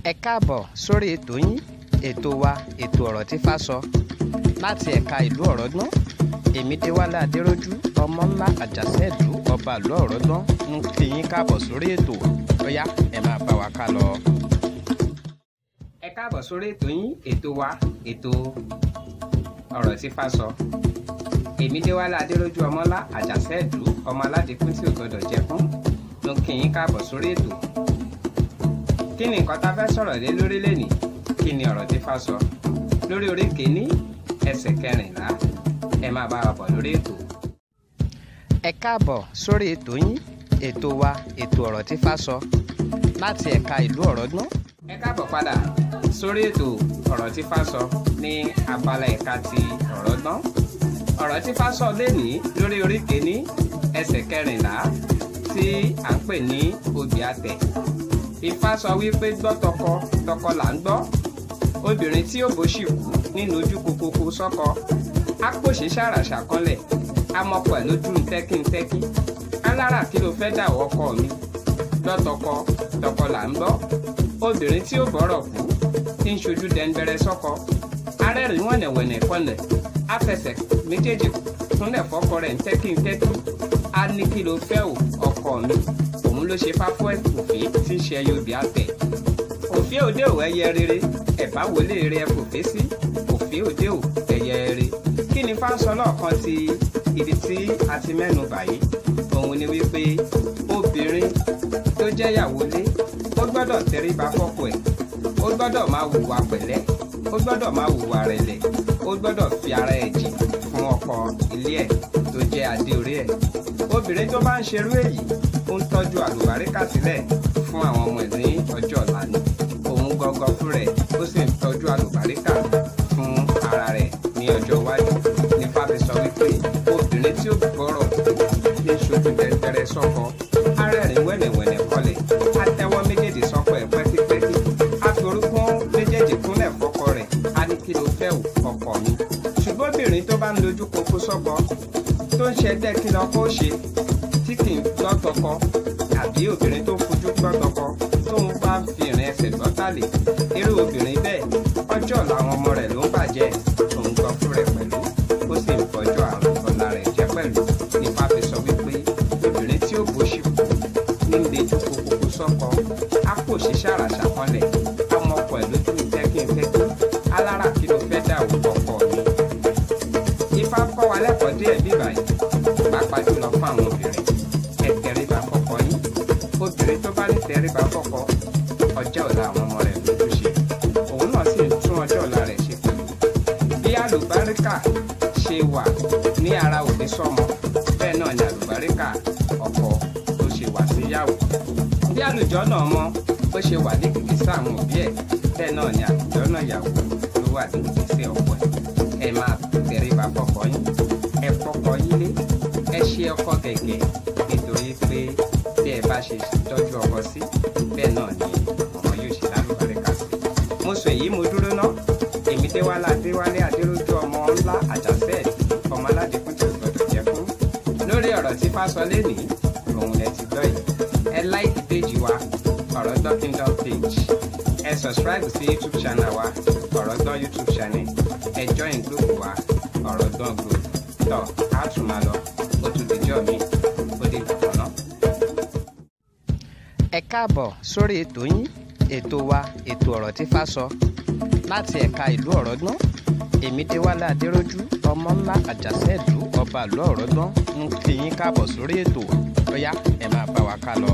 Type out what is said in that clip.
Ẹ káàbọ̀ sórí ètò yín, ètò wa, ètò Ọ̀rọ̀ tí Ifá Sọ láti ẹ̀ka ìlú Ọ̀rọ̀gbọ́n. Èmi Déwálé Adéròjú, ọmọ ńlá Àjàṣẹ́ẹ̀dú, ọba ìlú Ọ̀rọ̀gbọ́n, ń kí yín káàbọ̀ sórí ètò. Ó yá, ẹ máa bá wa ká lọ. Ẹ káàbọ̀ sórí ètò yín, ètò wa, ètò Ọ̀rọ̀ tí Ifá Sọ. Èmi Déwálé Adéròjú, ọmọ ńlá Àjàṣẹ́ẹ̀dú, ọmọ aládìkún tí ò gbọdọ̀ jẹkún, ló ń kí yín káàbọ̀ sórí ètò. Kí ni nǹkan tá a fẹ́ sọ̀rọ̀ lé lórí lénìí? Kí ni ọ̀rọ̀ tí Ifá sọ lórí orí kìíní, ẹsẹ̀ 14? Ẹ máa bá wa bọ̀ lórí ètò. Ẹ káàbọ̀ sórí ètò yín, ètò wa, ètò Ọ̀rọ̀ tí Ifá Sọ láti ẹ̀ka ìlú Ọ̀rọ̀gbọ́n. Ẹ káàbọ̀ padà sórí ètò Ọ̀rọ̀ tí Ifá Sọ ní abala ẹ̀ka ti Ọ̀rọ̀gbọ́n. Ọ̀rọ̀ tí Ifá sọ lénìí lórí orí kìíní, ẹsẹ̀ 14, tí à ń pè ní obì atẹ̀. Ifá sọ wípé, gbọ́ tọkọ tọkọ là ń gbọ́. Obìnrin tí ó bó sì kú nínú ojú kokoko sọ́kọ, á pòṣé ṣàràṣà kanlẹ̀, á mọ́kọ ẹ̀ lójú ntẹ́kí-ntẹ́kí. Alára, kí ló fẹ́ dà, ọkọ mi? Gbọ́ tọkọ tọkọ là ń gbọ́. Obìnrin tí ó bọ̀rọ̀ kú tí ń ṣojú dẹ́nbẹ̀rẹ̀ sọ́kọ, arẹ́rìn wọ̀nẹ̀wọ̀nẹ̀ kọlẹ̀, á fẹsẹ̀ méjèèjì kúnlẹ̀ fọ́kọ rẹ̀ ntẹ́kí-ntẹ́kí, á ní, kí ló fẹ́ ò, ọkọ mi? Òun ló ṣe fáfọ́ òfé tí ń ṣe ẹyọ obì àtẹ̀. Òfé òde ò, ẹyẹ rere, ẹ̀bá wọlé rere, ẹ fòfé sí òfé òde ò, ẹyẹ rere. Kí ni fáńsọ lọ́ọ̀kan ti ibi tí a ti mẹ́nu bàyí? Òun ni wípé obìnrin tó jẹ́ ìyàwó lé, ó gbọ́dọ̀ tẹríba fọ́kọ ẹ̀, ó gbọ́dọ̀ máa hùwà pẹ̀lẹ́, ó gbọ́dọ̀ máa hùwà rẹ̀lẹ̀, ó gbọ́dọ̀ fi ara ẹ̀ jì fún ọkọ ilé ẹ̀ tó jẹ́ adé orí ẹ̀. Obìnrin tó bá ń ṣerú èyí, ó ń tọ́jú àlùbáríkà sílẹ̀ fún àwọn ọmọ ẹ̀ ní ọjọ́ ọ̀la ni. Òun gangan fún rẹ̀, ó sì ń tọ́jú àlùbáríkà fún ara rẹ̀ ní ọjọ́ iwájú. Ní Fáfi sọ wípé obìnrin tí ó gbọ́rọ̀ ní ṣojú tẹ́tẹ́rẹ́ sọ́kọ, arẹ́rìn wẹ̀nẹ̀wẹ̀nẹ̀ kọlẹ̀, á tẹ́wọ́ méjèèjì sọ́kọ ẹ̀ pẹ́kípẹ́kí, á fi orúnkún méjèèjì kúnlẹ̀ fọ́kọ rẹ̀, á ní, kí ló fẹ́ ò, ọkọ mi? Ṣùgbọ́n obìnrin tó bá ń lojú koko sọ́kọ, tó ń ṣe ẹgbẹ́ kí lọ́kọ ó ṣe, tí kì í gbọ́ tọkọ, àbí obìnrin tó fojú gbọ́ tọkọ, tó ń bá fi ìrìn ẹsẹ̀ gbọ́ tàlè, irú obìnrin bẹ́ẹ̀, ọjọ́ ọ̀la àwọn ọmọ rẹ̀ ló ń bàjẹ́. Òun gbọ́ fún rẹ̀ pẹ̀lú, ó sì ń bọ́jọ́ àrùn ọ̀la rẹ̀ jẹ́ pẹ̀lú. Nípa fi sọ wípé obìnrin tí ó bóṣì kú ní ń lejú kokoko sọ́kọ, á kò ṣe ṣàràṣà kanlẹ̀, ọmọkọ ẹ̀ lójú ntẹ́kí-ntẹ́kí, alára, kí ló fẹ́ dà, ọkọ mi? Ifá kọ́ wa lẹ́kọ̀ọ́ díẹ̀ bí báyìí, pàápàá jùlọ fún àwọn obìnrin. Ẹ tẹríba fọ́kọ yín. Obìnrin tó bá ní tẹríba fọ́kọ, ọjọ́ ọ̀la àwọn ọmọ rẹ̀ lójú ṣe, òun náà sì ń tún ọjọ́ ọ̀la rẹ̀ ṣe pẹ̀lú. Bí àlùbáríkà ṣe wà ní ara òbí sọ́mọ, bẹ́ẹ̀ náà ni àlùbáríkà ọkọ tó ṣe wà síyàwó. Bí àlùjọ náà mọ bó ṣe wà ní kìkìsẹ́ àwọn òbí ẹ̀, bẹ́ẹ̀ náà ni àlùjọ náà ìyàwó ló wà ní kìkìsẹ́ ọkọ ẹ̀. Ẹ máa tẹríba fọ́kọ yín, ẹ pọ́kọ yín lé, ẹ ṣe ọkọ gẹ̀gẹ̀, nítorí pé bí ẹ bá ṣe tọ́jú ọkọ sí, bẹ́ẹ̀ náà ni ọmọ yóò ṣe lálùbáríkà sí. Mo sọ èyí, mo dúró ná. Èmi Déwálé, Adéwálé Adéròjú, ọmọ ńlá Àjàṣẹ́, ọmọ aládìkún tí ò gbọdọ̀ jẹ́ fún. Lórí ọ̀rọ̀ tí Fásọ lénìí, òun lẹ ti gbọ́ yìí. Ẹ like page wa, Ọ̀rọ̀gbọ́n Kingdom page. Ẹ subscribe sí YouTube channel wa, Ọ̀rọ̀gbọ́n YouTube channel. Ẹ join group wa, Ọ̀rọ̀gbọ́n group. Tọ́ á tún máa lọ, ó tún dijọ́ mi, ó dìgbà kan náà. Ẹ káàbọ̀ sórí ètò yín, ètò wa, ètò Ọ̀rọ̀ tí Ifá Sọ láti ẹ̀ka ìlú Ọ̀rọ̀gbọ́n. Èmi Déwálé Adéròjú, ọmọ ńlá Àjàṣẹ́ẹ̀dú, ọba ìlú Ọ̀rọ̀gbọ́n, ń kí yín káàbọ̀ sórí ètò. Ó yá, ẹ máa bá wa ká lọ.